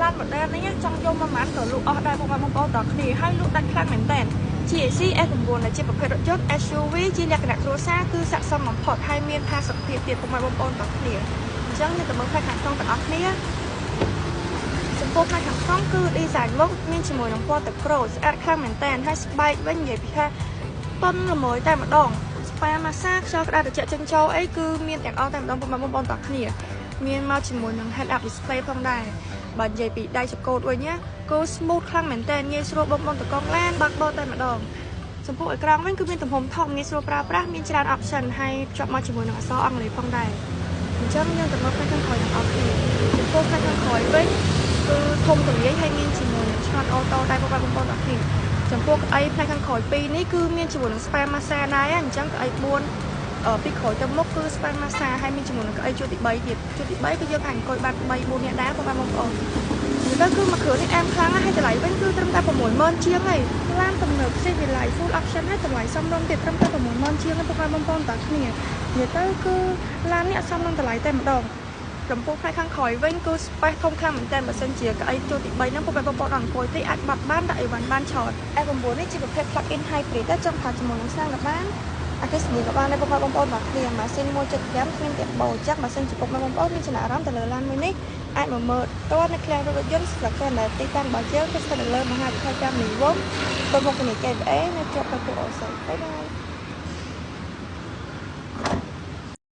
ឡាន model នេះចង់យកមកប៉ុន្មានក៏លក់អស់ដែរបងប្អូនទាំងគ្នាហើយលក់ដាច់ខ្លាំងមែនតើ GAC S9 ដែលជាប្រភេទរថយន្ត SUV ជាលក្ខណៈគ្រួសារគឺស័ក្តិសមបំផុតហើយមានផាសុកភាពទៀតពុកម៉ែបងប្អូនទាំងគ្នាអញ្ចឹងយើងទៅមើលផ្នែកខាងក្នុងទាំងអស់គ្នាចំពោះផ្នែកខាងក្នុងគឺ design មុខមានជាមួយនឹងពណ៌ទឹកក្រូចស្អាតខ្លាំងមែនតើហើយស្បែកវិញនិយាយពីថាតុនល្មួយតែម្ដងស្ប៉ាម៉ាសាខ្យល់ក្តៅត្រជាក់ចេញចូលអីគឺមានទាំងអស់តែម្ដងពុកម៉ែបងប្អូនទាំងគ្នាមានមកជាមួយនឹង head up display ផងដែរបើនិយាយពីដៃចកូតវិញណាគឺ smooth ខ្លាំងមែនតើងាយស្រួលបងប្អូនតកងឡានបើកបរតែម្ដងចំពោះអេក្រង់វិញគឺមានទំហំធំងាយស្រួលប្រើប្រាស់មានច្រើន option ហើយភ្ជាប់មកជាមួយនឹងអក្សរអង់គ្លេសផងដែរអញ្ចឹងយើងទៅមើលផ្នែកខាងក្រោយទាំងអស់គ្នាចំពោះផ្នែកខាងក្រោយវិញគឺធំទូលាយហើយមានជាមួយនឹងឆ្នន់អូតូដែរបងប្អូនទាំងអស់គ្នាចំពោះកៅអីផ្នែកខាងក្រោយពីរនេះគឺមានជាមួយនឹង spa massage ដែរអញ្ចឹងកៅអី4ពីក្រោយទៅមុខគឺ spa massage ហើយមានជាមួយនឹងកៅអីជួរទី3ទៀតជួរទី3គឺយើងអាចអង្គុយបាន3 4នាក់ដែរបងប្អូននិយាយទៅគឺមួយគ្រឿងនេះអែមខ្លាំងណាស់ហើយតម្លៃវិញគឺត្រឹមតែ60000ជាងឯងឡានទំនើបស៊ីវិល័យ full option ហើយតម្លៃសមរម្យទៀតត្រឹមតែ60000ជាងទេបងប្អូនតាគ្នានិយាយទៅគឺឡាននេះអត់សមនឹងតម្លៃតែម្ដងចំពោះផ្នែកខាងក្រោយវិញគឺ space ធំខ្លាំងមែនទែនបើសិនជាកៅអីជួរទី3ហ្នឹងពុកម៉ែបងប្អូនអត់អង្គុយទេអាចបាត់បានដាក់អីវ៉ាន់បានច្រើន F9 នេះជាប្រភេទ plug in hybrid តែចង់ប្រើជាមួយនឹងសាំងក៏បានអគ្គិសនីក៏បានដែរបងប្អូនបងប្អូនបាទគ្នាម៉ាស៊ីន1.5គ្មានតាបោចឹងបើសិនជាពុកម៉ែបងប្អូនមានចំណាប់អារម្មណ៍ទៅលើឡានមួយនេះអាចមកមើលតនៅឃ្លាំងរថយន្តស្លឹកតែទីតាំងរបស់យើងគឺស្ថិតនៅលើមហាវិថីកម្មនិវមទៅមុខធនាគារ KBA នៅជាប់ផ្លូវអូស័យបាយបាយ។